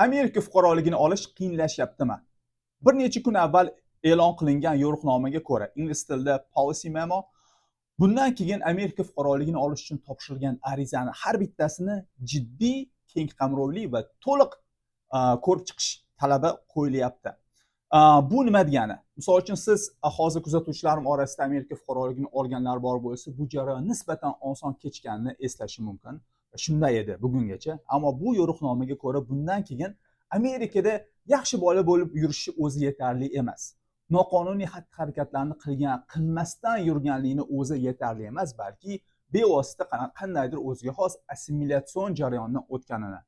Amerika fuqaroligini olish qiyinlashyaptimi? Bir necha kun avval e'lon qilingan yo'riqnomaga ko'ra, ingliz tilida policy memo, bundan keyin Amerika fuqaroligini olish uchun topshirilgan arizani har bittasini jiddiy, keng qamrovli va to'liq ko'rib chiqish talabi qo'yilyapti. Bu nima degani? Misol uchun, siz hozir kuzatuvchilarim orasida Amerika fuqaroligini olganlar bor bo'lsa, bu jarayon nisbatan oson kechganini eslashi mumkin. Shunday edi bugungacha, ammo bu yo'riqnomaga ko'ra, bundan keyin Amerikada yaxshi bola bo'lib yurishi o'zi yetarli emas, noqonuniy xatti harakatlarni qilgan, qilmasdan yurganligini o'zi yetarli emas, balki bevosita qandaydir o'ziga xos assimilyatsion jarayondan o'tganini,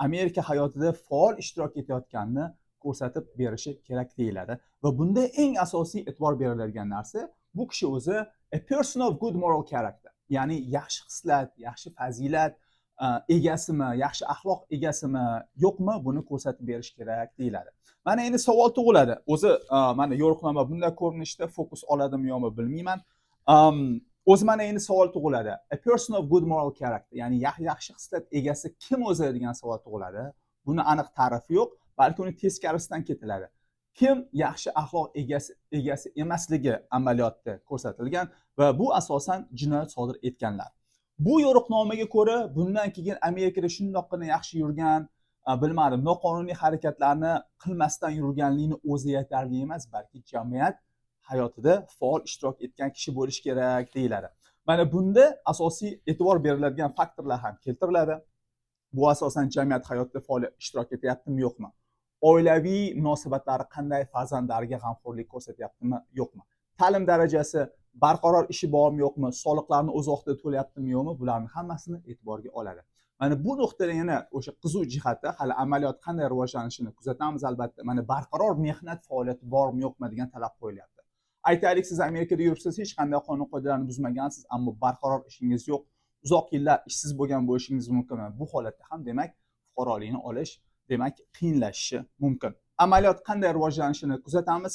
Amerika hayotida faol ishtirok etayotganini ko'rsatib berishi kerak deyiladi. Va bunda eng asosiy e'tibor beriladigan narsa, bu kishi o'zi a person of good moral character, ya'ni yaxshi xislat, yaxshi fazilat egasimi, yaxshi axloq egasimi, yo'qmi, buni ko'rsatib berish kerak deyiladi. Mana endi savol tug'iladi o'zi. Mana yo'riqnoma bunday ko'rinishda, fokus oladimi, yo'qmi, bilmayman. O'zi mana endi savol tug'iladi: a person of good moral character, ya'ni yaxshi xislat egasi kim o'zi degan savol tug'iladi. Buni aniq ta'rifi yo'q, balki uni teskarisidan ketiladi: kim yaxshi axloq egasi emasligi amaliyotda ko'rsatilgan va bu asosan jinoyat sodir etganlar. Bu yo'riqnomaga ko'ra, bundan keyin Amerikada shundoqqina yaxshi yurgan, bilmadim, noqonuniy harakatlarni qilmasdan yurganligini o'zi yetarli emas, balki jamiyat hayotida faol ishtirok etgan kishi bo'lishi kerak deyiladi. Mana bunda asosiy e'tibor beriladigan faktorlar ham keltiriladi. Bu asosan jamiyat hayotida faol ishtirok etyaptimi, yo'qmi, oilaviy munosabatlari qanday, farzandlariga g'amxo'rlik ko'rsatyaptimi, yo'qmi, ta'lim darajasi, barqaror ishi bormi, yo'qmi, soliqlarni o'z vaqtida to'layaptimi, yo'qmi, bularni hammasini e'tiborga oladi. Mana bu nuqtada yana o'sha qiziq jihati, hali amaliyot qanday rivojlanishini kuzatamiz, albatta. Mana barqaror mehnat faoliyati bormi, yo'qmi degan talab qo'yilyapti. Aytaylik, siz Amerikada yuribsiz, hech qanday qonun qoidalarni buzmagansiz, ammo barqaror ishingiz yo'q, uzoq yillar ishsiz bo'lgan bo'lishingiz mumkin. Bu holatda ham, demak, fuqarolikni olish, demak, qiyinlashishi mumkin. Amaliyot qanday rivojlanishini kuzatamiz.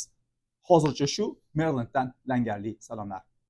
Hozircha shu. Merilenddan langarli salomlar.